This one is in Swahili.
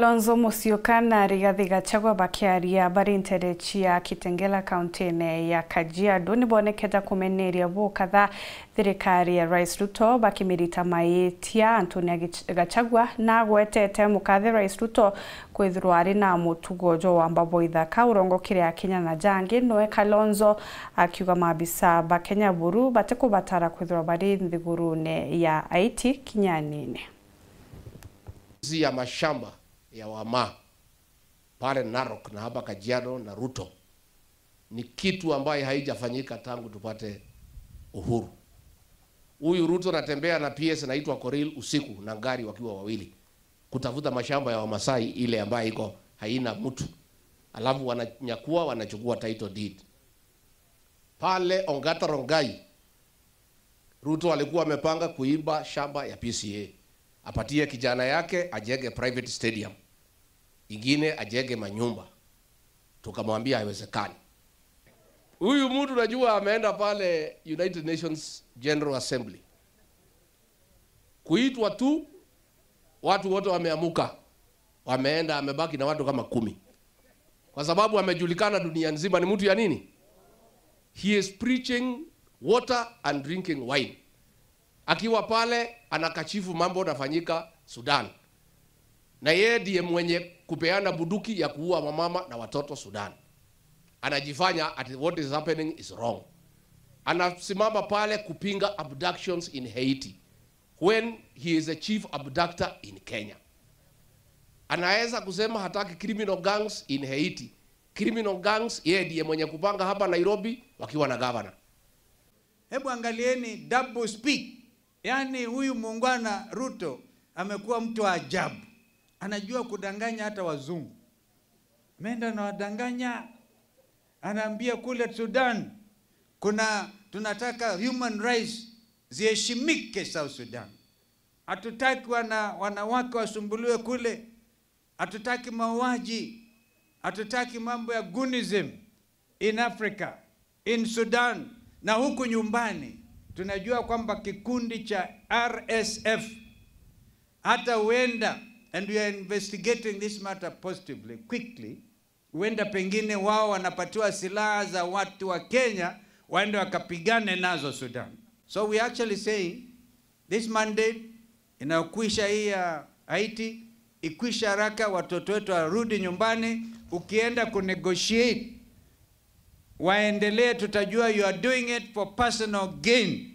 Kalonzo Musyoka na Rigathi Gachagua bakiaria bari ntere chia Kitengela kaunti-ini ya Kajiado nibonekete kumeneria bukatha thirikari ya Rais Ruto bakimirita maitia Antonia Gachagua na gwetete mukathe Rais Ruto kwithirwo ari na mutugo jo wa mbabo ithaka urongo kiria Kenya na jangi noe Kalonzo akiuga mabisa ba Kenya buru batikubatara kwithirwo bari nthigurune ya Haiti kinyanine ya mashamba ya wama pale Narok na hapa Kajiado na Ruto ni kitu ambaye haijafanyika tangu tupate uhuru. Huyu Ruto anatembea na PS anaitwa Koril usiku na ngari wakiwa wawili kutafuta mashamba ya Wamasai ile ambaye iko haina mtu. Alafu wananyakua wanachukua title deed. Pale Ongata Rongai Ruto alikuwa amepanga kuiba shamba ya PCA. Apatie kijana yake ajenge private stadium. Ingine ajenge manyumba. Tukamwambia haiwezekani. Huyu mtu najua ameenda pale United Nations General Assembly. Kuitwa tu watu wote wameamuka. Wameenda, amebaki na watu kama 10. Kwa sababu amejulikana dunia nzima ni mtu ya nini? He is preaching water and drinking wine. Akiwa pale anakachifu mambo nafanyika Sudan. Na yeye ndiye mwenye kupeana buduki ya kuua wamama na watoto Sudan. Anajifanya at what is happening is wrong. Anasimama pale kupinga abductions in Haiti when he is a chief abductor in Kenya. Anaweza kusema hataki criminal gangs in Haiti. Criminal gangs yeye ndiye mwenye kupanga hapa Nairobi wakiwa na governor. Hebu angalieni double speak. Yani huyu muungwana Ruto amekuwa mtu wa ajabu. Anajua kudanganya hata wazungu. Ameenda na wadanganya. Anaambia kule Sudan kuna tunataka human rights ziheshimike South Sudan. Hatutaki wanawake wasumbuliwe kule. Hatutaki mauaji. Hatutaki mambo ya gunism in Africa, in Sudan na huku nyumbani. Tunajua kwamba kikundi cha RSF hata huenda, and we are investigating this matter positively, quickly, huenda pengine wao wanapatiwa silaha za watu wa Kenya waende wakapigane nazo Sudan. So we actually say this mandate inakwisha hii ya Haiti, ikwisha haraka, watoto wetu warudi nyumbani. Ukienda kunegotiate waendelee, tutajua you are doing it for personal gain.